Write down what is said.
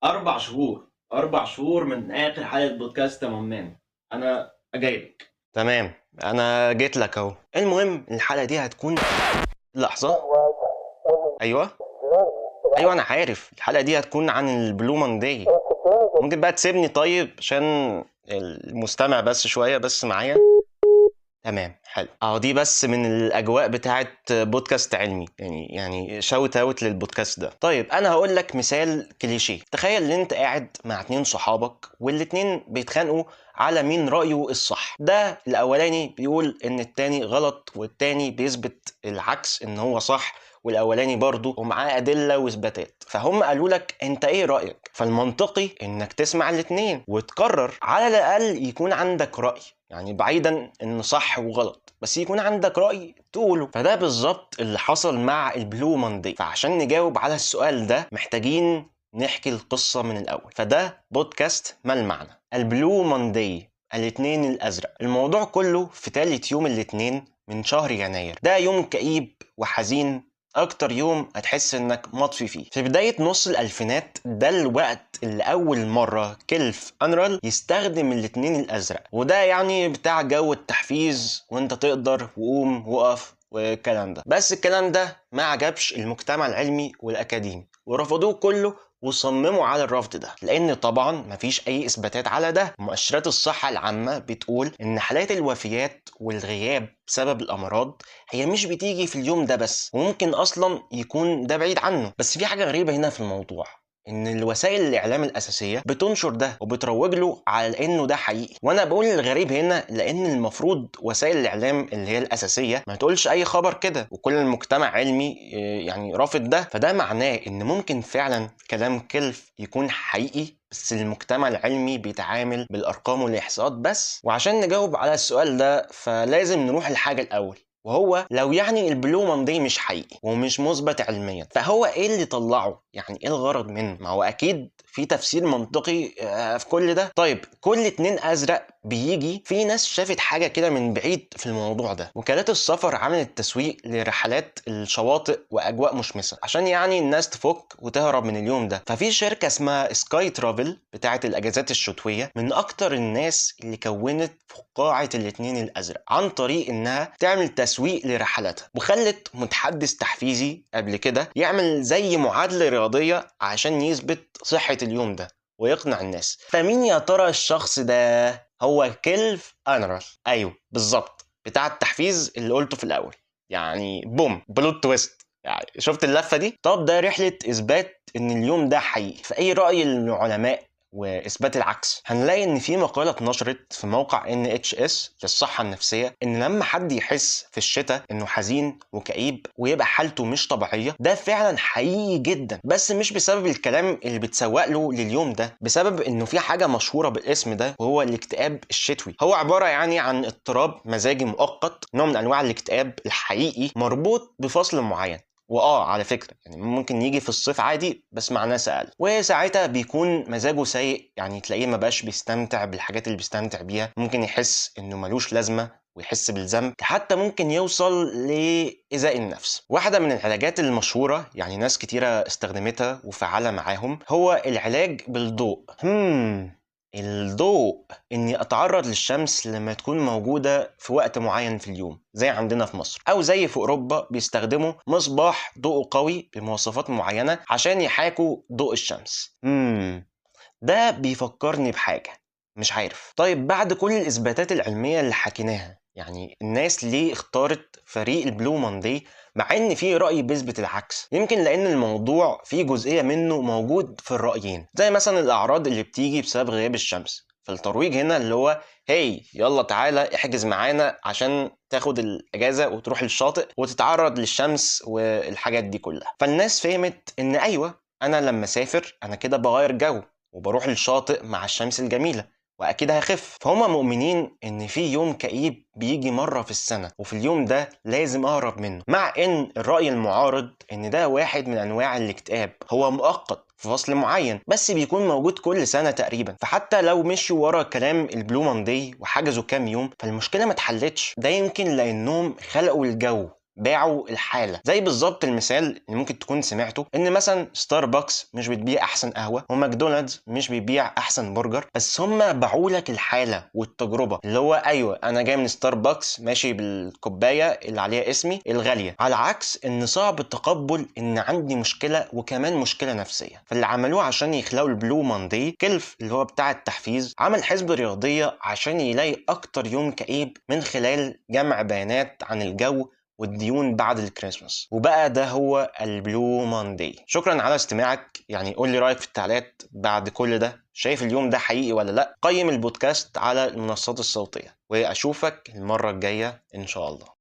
4 شهور، 4 شهور من آخر حلقة بودكاست يا man. أنا جايلك. تمام، انا جيت لك اهو. المهم الحلقة دي هتكون، لحظه، ايوه ايوه، انا عارف الحلقة دي هتكون عن ال Blue Monday. ممكن بقى تسيبني طيب عشان المستمع بس شوية بس معايا؟ تمام، حلو. اهو دي بس من الاجواء بتاعه بودكاست علمي، يعني shout out للبودكاست ده. طيب، انا هقول لك مثال كليشيه. تخيل ان انت قاعد مع اتنين صحابك والاتنين بيتخانقوا على مين رايه الصح. ده الاولاني بيقول ان التاني غلط، والتاني بيثبت العكس ان هو صح، والاولاني برضه ومعاه ادلة واثباتات. فهم قالوا لك انت ايه رايك؟ فالمنطقي انك تسمع الاتنين وتقرر، على الاقل يكون عندك راي، يعني بعيدا ان صح وغلط، بس يكون عندك راي تقوله. فده بالظبط اللي حصل مع ال Blue Monday. فعشان نجاوب على السؤال ده محتاجين نحكي القصة من الاول. فده بودكاست ما المعنى. ال Blue Monday، الاثنين الازرق. الموضوع كله في تالت يوم الاثنين من شهر يناير. ده يوم كئيب وحزين، اكتر يوم هتحس انك مطفي فيه. في بداية نص الالفينات، ده الوقت اللي اول مرة كلف انرال يستخدم الاتنين الازرق، وده يعني بتاع جو التحفيز وانت تقدر وقوم وقف والكلام ده. بس الكلام ده ما عجبش المجتمع العلمي والاكاديمي ورفضوه كله وصمموا على الرفض ده، لان طبعا مفيش اي اثباتات على ده. مؤشرات الصحة العامة بتقول ان حالات الوفيات والغياب بسبب الامراض هي مش بتيجي في اليوم ده بس، وممكن اصلا يكون ده بعيد عنه. بس في حاجة غريبة هنا في الموضوع، ان الوسائل الاعلام الاساسية بتنشر ده وبتروج له على انه ده حقيقي. وانا بقول الغريب هنا لان المفروض وسائل الاعلام اللي هي الاساسية ما تقولش اي خبر كده، وكل المجتمع علمي يعني رافض ده. فده معناه ان ممكن فعلا كلام كلف يكون حقيقي، بس المجتمع العلمي بيتعامل بالارقام والاحصاءات بس. وعشان نجاوب على السؤال ده فلازم نروح الحاجة الاول، وهو لو يعني ال Blue Monday مش حقيقي ومش مثبت علميا، فهو ايه اللي طلعه؟ يعني ايه الغرض منه؟ ما هو اكيد في تفسير منطقي في كل ده. طيب، كل اتنين ازرق بيجي في ناس شافت حاجة كده من بعيد في الموضوع ده. وكالات السفر عملت تسويق لرحلات الشواطئ واجواء مشمسه عشان يعني الناس تفك وتهرب من اليوم ده. ففي شركة اسمها Sky Travel بتاعه الاجازات الشتوية من اكتر الناس اللي كونت فقاعة الاتنين الازرق عن طريق انها تعمل تسويق لرحلاتها، وخلت متحدث تحفيزي قبل كده يعمل زي معادلة رياضية عشان يثبت صحة اليوم ده ويقنع الناس. فمين يا ترى الشخص ده؟ هو كلف انرال. ايوه بالظبط، بتاع التحفيز اللي قلته في الاول. يعني boom، plot twist، يعني شفت اللفة دي؟ طب ده رحله اثبات ان اليوم ده حقيقي، فاي راي العلماء واثبات العكس؟ هنلاقي ان في مقاله اتنشرت في موقع NHS للصحة النفسية ان لما حد يحس في الشتاء انه حزين وكئيب ويبقى حالته مش طبيعيه، ده فعلا حقيقي جدا، بس مش بسبب الكلام اللي بتسوق له لليوم ده، بسبب انه في حاجة مشهورة بالاسم ده وهو الاكتئاب الشتوي. هو عبارة يعني عن اضطراب مزاجي مؤقت، نوع من انواع الاكتئاب الحقيقي مربوط بفصل معين. واه على فكرة يعني ممكن يجي في الصيف عادي بس مع ناس اقل، وساعتها بيكون مزاجه سيء، يعني تلاقيه ما بقاش بيستمتع بالحاجات اللي بيستمتع بيها، ممكن يحس انه ملوش لازمه ويحس بالذنب، حتى ممكن يوصل لإيذاء النفس. واحدة من العلاجات المشهورة يعني ناس كتيرة استخدمتها وفعالة معاهم هو العلاج بالضوء. الضوء، اني اتعرض للشمس لما تكون موجودة في وقت معين في اليوم، زي عندنا في مصر او زي في اوروبا بيستخدموا مصباح ضوءه قوي بمواصفات معينة عشان يحاكوا ضوء الشمس. ده بيفكرني بحاجة، مش عارف. طيب بعد كل الاثباتات العلمية اللي حكيناها، يعني الناس ليه اختارت فريق ال Blue Monday مع ان في رأي بيثبت العكس؟ يمكن لان الموضوع فيه جزئية منه موجود في الرأيين، زي مثلا الاعراض اللي بتيجي بسبب غياب الشمس. فالترويج هنا اللي هو hey يلا تعالى احجز معانا عشان تاخد الاجازة وتروح للشاطئ وتتعرض للشمس والحاجات دي كلها. فالناس فهمت ان ايوه انا لما اسافر انا كده بغير جو وبروح للشاطئ مع الشمس الجميلة واكيد هخف. فهم مؤمنين ان في يوم كئيب بيجي مرة في السنة وفي اليوم ده لازم اهرب منه، مع ان الراي المعارض ان ده واحد من انواع الاكتئاب، هو مؤقت في فصل معين بس بيكون موجود كل سنة تقريبا. فحتى لو مشوا ورا كلام ال Blue Monday وحجزوا كام يوم فالمشكلة ما اتحلتش. ده يمكن لانهم خلقوا الجو باعوا الحالة. زي بالظبط المثال اللي ممكن تكون سمعته، ان مثلا ستاربكس مش بتبيع احسن قهوة وماكدونالدز مش بيبيع احسن برجر، بس هم باعوا لك الحالة والتجربة، اللي هو ايوه انا جاي من ستاربكس ماشي بالكوبايه اللي عليها اسمي الغالية، على عكس ان صعب التقبل ان عندي مشكلة وكمان مشكلة نفسية. فاللي عملوه عشان يخلقوا ال Blue Monday، كلف اللي هو بتاع التحفيز عمل حسبه رياضية عشان يلاقي اكتر يوم كئيب من خلال جمع بيانات عن الجو والديون بعد الكريسماس، وبقى ده هو ال Blue Monday. شكرا على استماعك، يعني قول لي رايك في التعليقات بعد كل ده، شايف اليوم ده حقيقي ولا لا؟ قيم البودكاست على المنصات الصوتية، واشوفك المرة الجاية ان شاء الله.